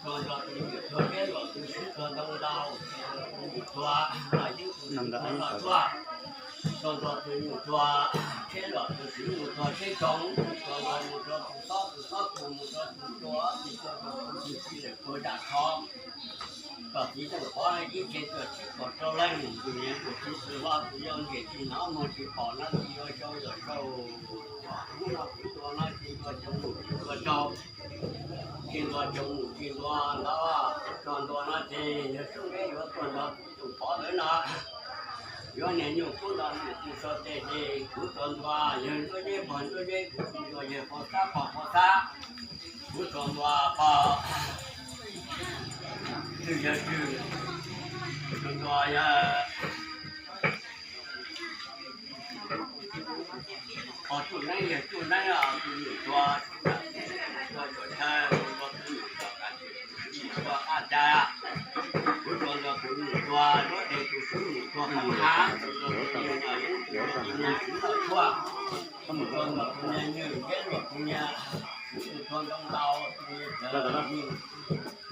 tsuag nrog tus nyuj tsuag, tsheb los tus swv tsuag ntoo ntau, tsuag nrog tus nyuj tsuag, tsheb los tus swv tsuag, tsuag nrog tus nyuj tsuag, tsheb los tus swv mus tsuag tsheb tsoom, tsuag nrog mus rau tus xob, tus xob mus rau tus tsua, tus tsua rau tus tug si lawm tsuag zam kho. Kom txiv xyooj pov ib txhia tsuag tsib kaum rau leej, tus niam tus txiv tus hlob tus yau ntiam tsis hnov muag tsis pom no tsis yuav sau yuav sau. Hnub no kuv tua no tsis ntuas cov mus tsis ntuas sau, tsis ntuas cov mus tsis ntuas ntau. Kuv tsuag ntuas no ces yog sub npeb yuav tuaj nrog kuv tus pov lawm no, yuav niag nyuj kub nrog nws tus so tes ces kuv tsuag ntuas, yog nruab zeb pog nruab zeb, kuv tsuag ntuas yog pog xab pog pog xab, kuv tsuag ntuas pog twg yog twg, kuv tsuag ntuas yog pog tsuj neeb yog tsuj neeb, tus nyuj tsuag, tsuag tsuag chaw, tus nyuj tsuag qab, tus nyuj tsuag qab cai. Kuv tsuag ntuas tus nyuj tsuag nruab tes, tus swv nyuj tsuag poob hav, tus nyuj tsuag tus niag swv noj tshuaj, kuv tsuag ntuas tus niag nyuj, zeb luam tus niag swv nyuj tsuag ntoo ntau, tus niag txawv nyuj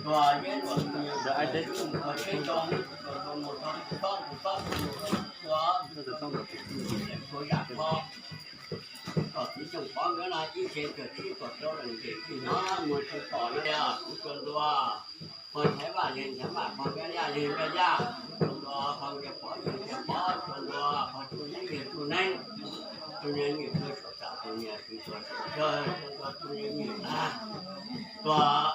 tsuag, zeb luam tus niag swv nyuj tsuag tsheb ntoo, tsuag ntuas mus rau tus xob, tus xob tus nyuj tsuag, tus nyuj tsuag zam kho. Kom txiv xyooj pov nkawd no ib txhia tsuag tsib kaum rau leej ces tsis hnov muag tsis pom no, kuv tsuag ntuas pog Nchaiv Vaj yog Nchaiv Vaj, pog Nkaj Yaj yog Nkaj Yaj, kuv tsuag ntuas pog Nkias Pov yog Nkias Pov, tsuag ntuas pog Tsuj Neeb yog Tsuj Neeb, tus niag nyuj tsuag saum txaj, tus niag swv tsuag saum chaw, tsuag ntuas tus niag nyuj tsuag, tsuag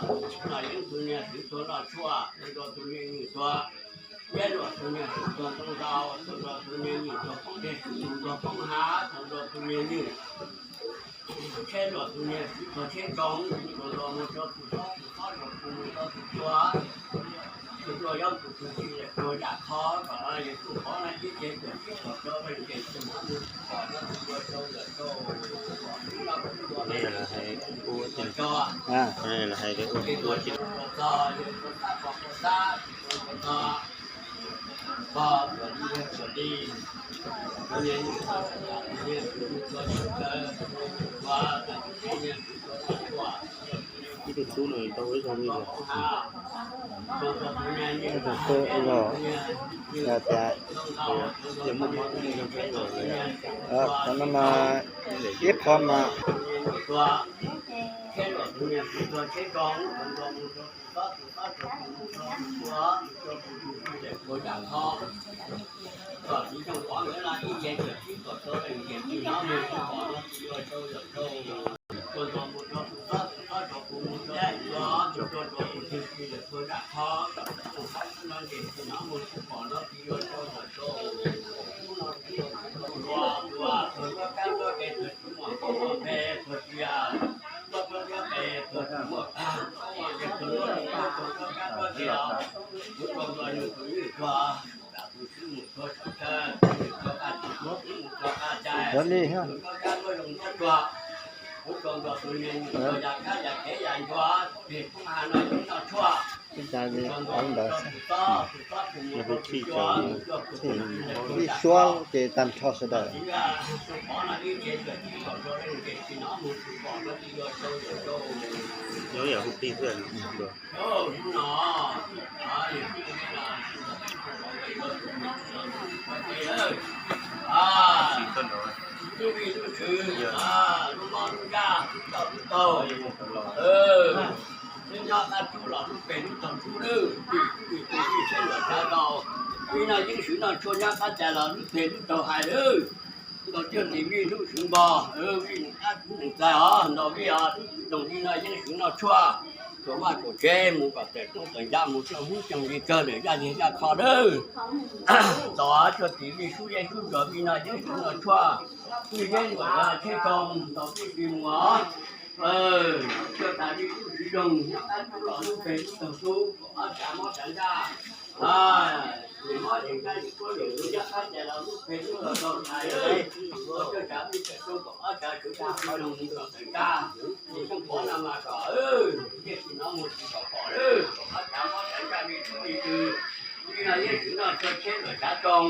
noj yeeb, tus niag swv tsuag noj tshuaj, tsuag ntuas tus niag nyuj tsuag, zeb luam tus niag swv tsuag ntoo ntau, tsuag ntuas tus niag nyuj tsuag poob dej, swv nyuj tsuag poob hav, tsuag ntuas tus niag nyuj, tsheb luam tus niag swv tsuag tsheb ntoo, tsuag ntuas mus rau tus xob, tus xob rau tus mus rau tus tsua, tus tsua yuav tus tug si lawm tsuag zam kho. Kom yog tsuj pov no ib txhia tsuag tsib kaum rau leej ces tsis hnov muag tsis pom no tsis yuav sau yuav sau. Hnub no kuv tua no tsis yuav sau yuav sau. Ces tua tsis tau txog, yog tua xab pog tua xab, tua tsis tau txog, pog tuam li yog tuam li, tus niag nyuj tsuag saum txaj, tus niag swv nyuj tsuag saum chaw, tus niag nyuj tsuag, tus niag swv tsuag noj tshuaj. Ib tug tub no tau ib zaug li os. Ib tug tub ib zaug, yog tias yog muaj mob muaj nkeeg thiab los, qhov no mas ib qho mas Ua li, ib cas li qhov ntawd xwb, yog peb txhij tso, txhij ib suab ces tag nrho sawv daws. Nyob yam hu ti xwb. Lub vij lub sw, lub mob lub ntsaj, lub tau lub taug, lub nyob qab cub los lub pem lub taug cub lawm, vij lub vij tus vij seb lawm tsav tau, vij noj yeeb swm noj tshuaj nyob qab cas los lub pem lub taug hais lawm. Ntaus cuag tim vij lub swv npog, vij mus qab cub mus txais os, ntaus vij os, lub doog vij noj yeeb swm noj tshuaj, tuam vaj tuam tsev mus kom tawm rooj tawm ntsa mus rooj hub rooj li kawg lawm zaj yeg zaj qho lawm. Ntaus cuag tim vij sub yeeb sub zos vij noj yeeb swm noj tshuaj, vij yeeb luam tsheb tau ntaus vij mus os. Cuag tas vij lub swv doog nyob qab cub los lub pem lub taug cub kom ob tsav mob tsav ntsaj, nim mob nim ntsaj nim kuab nim ntxuav nyob qab cas los lub pem lub taug hais, ua cuag tas vij tawm rooj kom ob tsav swv doog sib doog mus kom tawm ntsaj, nim xyooj pov no mas kom tiaj tsis nov muag tsis kom pom lawm, kom ob tsav mob tsav ntsaj vij tub vij tw, vij noj yeeb swm noj tshuaj tsheb luam tsav tau,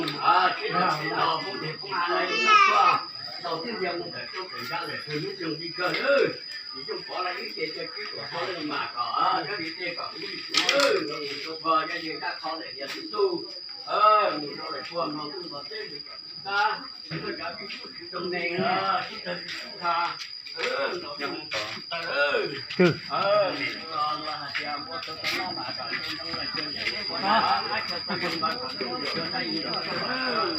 tsheb luam tsheb no poob tes poob av no yeej noj tshuaj, tau tib ntiag mus tawm rooj tawm ntsa lawm kawg hnub nyoog li kawg lawm. Nim xyooj pov no ib ce cuag tsib caug hmo lawm mas kom koj li tej kom kuv li kuv, mus rau pog yog yeg zaj qho lawm yog tib tug, mus rau lawm puag hmo ntuj hmo teb mus kom tub tab, tuaj tsav vij tub tsis tau me, tib tag tsis tub tha, ntaus tsis mus kom tub taw. Twg? Los hais tias npua tau tau noj mas kom ntoo los cuag niam teb ua na, ab tshaj tag mas kom ntoo los cuag dab yig los cuag.